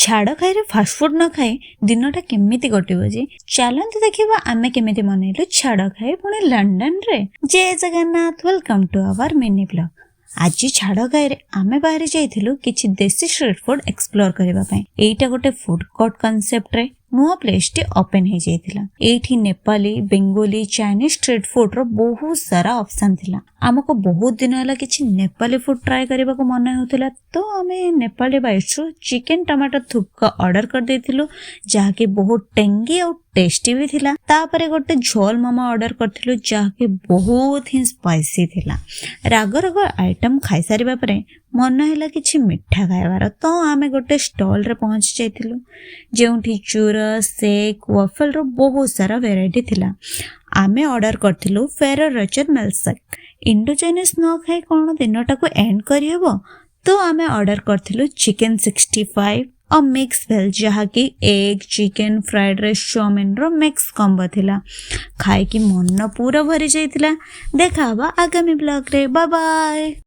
ଛାଡ଼ଖାଇରେ fast food ନ ଖାଇ ଦିନଟା କେମିତି କଟିବ ଯେ? ଚାଲନ୍ତୁ ଦେଖିବା ଆମେ କେମିତି ମନେଇଲୁ ଛାଡ଼ଖାଇ, ପୁଣି ଲଣ୍ଡନରେ। ଜୟ Jagannath, welcome to our mini vlog। ଆଜି ଛାଡ଼ଖାଇରେ ଆମେ ବାହାରି ଯାଇଥିଲୁ କିଛି ଦେଶୀ ଷ୍ଟ୍ରିଟ୍ ଫୁଡ୍ ଏକ୍ସପ୍ଲୋର କରିବା ପାଇଁ। ଏଇଟା ଗୋଟେ ଫୁଡ୍ କୋର୍ଟ କନସେପ୍ଟରେ ନୂଆ ପ୍ଲେସଟି ଓପେନ୍ ହେଇଯାଇଥିଲା। ଏଇଠି ନେପାଳୀ, ବେଙ୍ଗୋଲି, ଚାଇନିଜ ଷ୍ଟ୍ରିଟ୍ ଫୁଡର ବହୁତ ସାରା ଅପସନ୍ ଥିଲା। ଆମକୁ ବହୁତ ଦିନ ହେଲା କିଛି ନେପାଳୀ ଫୁଡ୍ ଟ୍ରାଏ କରିବାକୁ ମନ ହେଉଥିଲା, ତ ଆମେ ନେପାଳୀ ବାଇଟ୍ସରୁ ଚିକେନ ଟମାଟୋ ଥୁପକା ଅର୍ଡର କରିଦେଇଥିଲୁ, ଯାହାକି ବହୁତ ଟେଙ୍ଗି ଆଉ ଟେଷ୍ଟି ବି ଥିଲା। ତାପରେ ଗୋଟେ ଝୋଲ ମୋମୋ ଅର୍ଡର କରିଥିଲୁ, ଯାହାକି ବହୁତ ହିଁ ସ୍ପାଇସି ଥିଲା। ରାଗ ରାଗ ଆଇଟମ୍ ଖାଇସାରିବା ପରେ ମନ ହେଲା କିଛି ମିଠା ଖାଇବାର, ତ ଆମେ ଗୋଟେ ଷ୍ଟଲରେ ପହଞ୍ଚି ଯାଇଥିଲୁ, ଯେଉଁଠି ଚୁରସ୍, ସେକ୍, ୱାଫେଲର ବହୁତ ସାରା ଭେରାଇଟି ଥିଲା। ଆମେ ଅର୍ଡର କରିଥିଲୁ ଫେରୋ ରୋଚର ମିଲ୍କଶେକ୍। ଇଣ୍ଡୋ ଚାଇନିଜ୍ ନ ଖାଇ କ'ଣ ଦିନଟାକୁ ଏଣ୍ଡ କରିହେବ? ତ ଆମେ ଅର୍ଡର କରିଥିଲୁ ଚିକେନ୍ 65 ଆଉ ମିକ୍ସ ଭେଜ୍, ଯାହାକି ଏଗ୍, ଚିକେନ୍, ଫ୍ରାଏଡ୍ ରାଇସ୍, ଚାଉମିନର ମିକ୍ସ କମ୍ବୋ ଥିଲା। ଖାଇକି ମନ ପୁରା ଭରି ଯାଇଥିଲା। ଦେଖା ହବା ଆଗାମୀ ବ୍ଲଗ୍ରେ। Bye bye.